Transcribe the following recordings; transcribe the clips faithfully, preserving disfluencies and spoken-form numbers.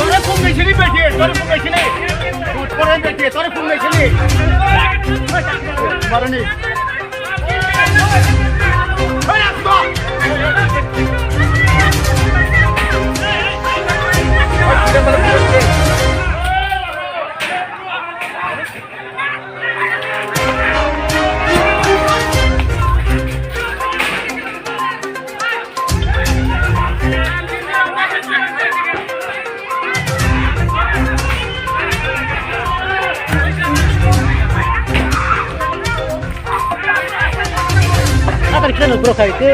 Tore phung nai sini beti, tore phung nai sini. Tore beti, tore phung nai sini. Marani. Atar kisa no bro khai te.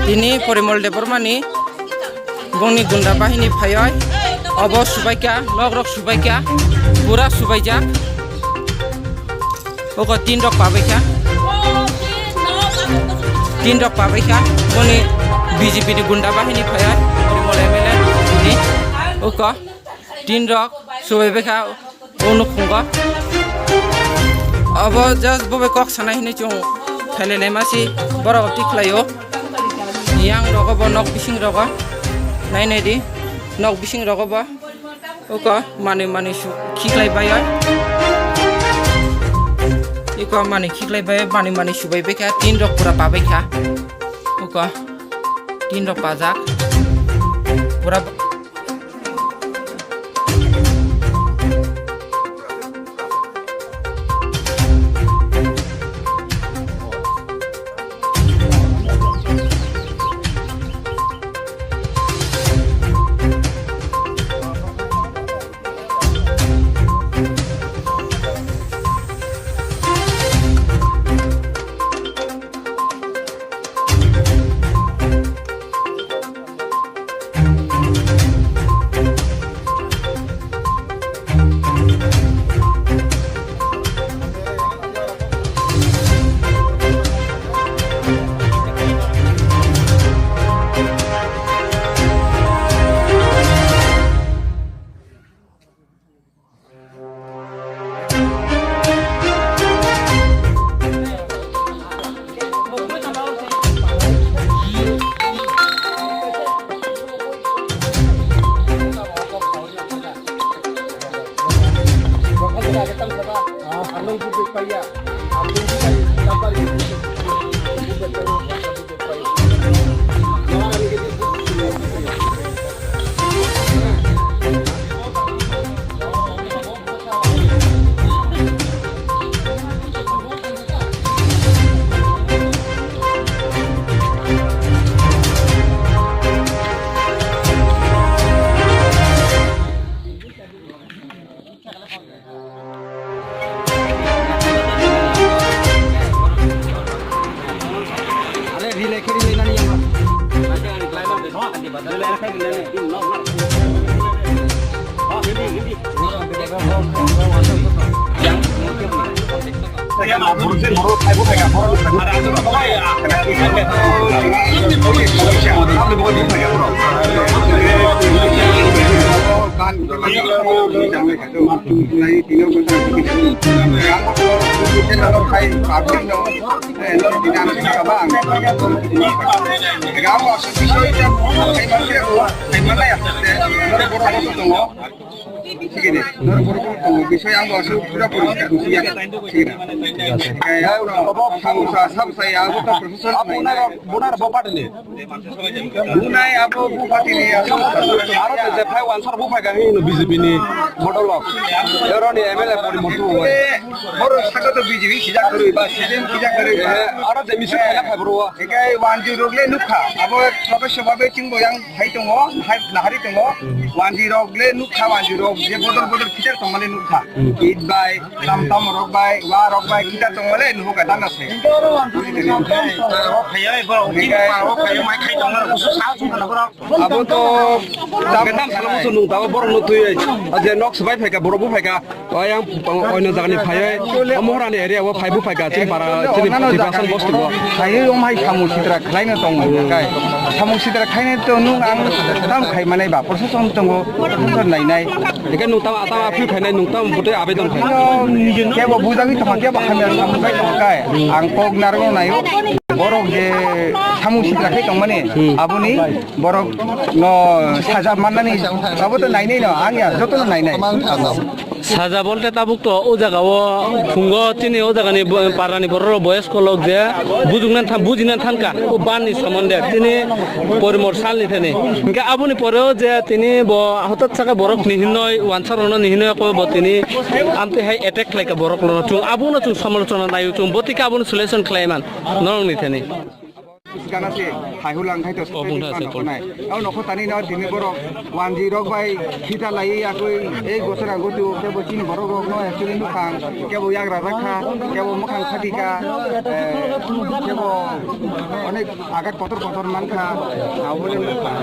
Tini Porimol Debbarmani bongni gunda bahini phaioi obo subaikha, nok rok subaikha, pura subaijak. Oko tin rok pabaikha, tin rok pabaikha, boni B J P ni gunda bahini phaioi Porimol M L A ni oko. Tin rok subai baikha o nukhungo. Obo just bo bai kok sanai hinui chwng phailai laima si borok twi khlaio. Yang rogo bo nok bising rogo nai nai di nok bising rogo bo uko manui manui su khiklai bai oi. Iko manui khiklai bai manui manui subai baikha tin rok pura pabaikha uko. Tin rok pajak. Pura Bisoi ang bo aswk pura poriskar nukya. Thik ase. Kaya samsa samsa ya bo ta professor. Apo na bona bo party ni. Bunai abo bupati ni aswk. Aro te je phai wansar buphai ka hino B J P ni model rok. Ero ni M L A pori motu. Boro saka to B J P sijak kwrwi ba C P M sijak kwrwi ba. Aro je misu khaina phai boro. Ekai wanji rok le nukha. Abo professor babe chingbo yang hai tongo, hai nahari tongo. Wanji rok le nukha, wanji rok je bodol bodol khichar tongmani nukha. It bai, tam tam rok bai, wa rok bai, khichar tongmani nukha dana se. Abo to tam tam salo musu nung tabo borok no twi. Aje nok sbai phaika, borok bo phaika. Ayang oino jagani phaiwi, o Mohorani area o phaibu phaika, chini para, chini Tiprasa bosti bo. Phaiwi omhai samung sitra khlaino tong kai. Samung sitra khaino to nung ang tam khai manai ba, proseson tongo, proseson nainai. Eke nung tam, tam aphi phainai, nung tam bote abedon khai. Kebo bujagwi tongkha, kebo hamya samung kai tongkha kai. Ang kok narwkno naio. Borok je samung sitra khai tongmani, aboni borok no saja mannani, abo to nainai no, ang ya joto no nainai. Saja bolte tabuk to o jaga o phungo chini o jaga ni bo-, para ni borok rok boyes kolok je bujukna than-, bujina thanka o ban ni somonde tini porimor sal ni thani. Hingke aboni pore o je tini bo hotat saka borok ni hinoi wansar rok no ni hinoi ko bo tini amte hai attack khlai ka borok rok no chung abo no chung samalochona naio chung botika abo no solution khlai man norok ni thani. Gana se, hai hulang khai to. O bung tha se, nai. Au nokho tani no tini borok wanji rok bai khita lai ya koi, ei gosora gotu, kebo chini borok rok no actually nukhang, kebo yagra rakha, kebo mukhang khatika, eh, kebo onek agat kotor kotor mankha, au bole nukhang.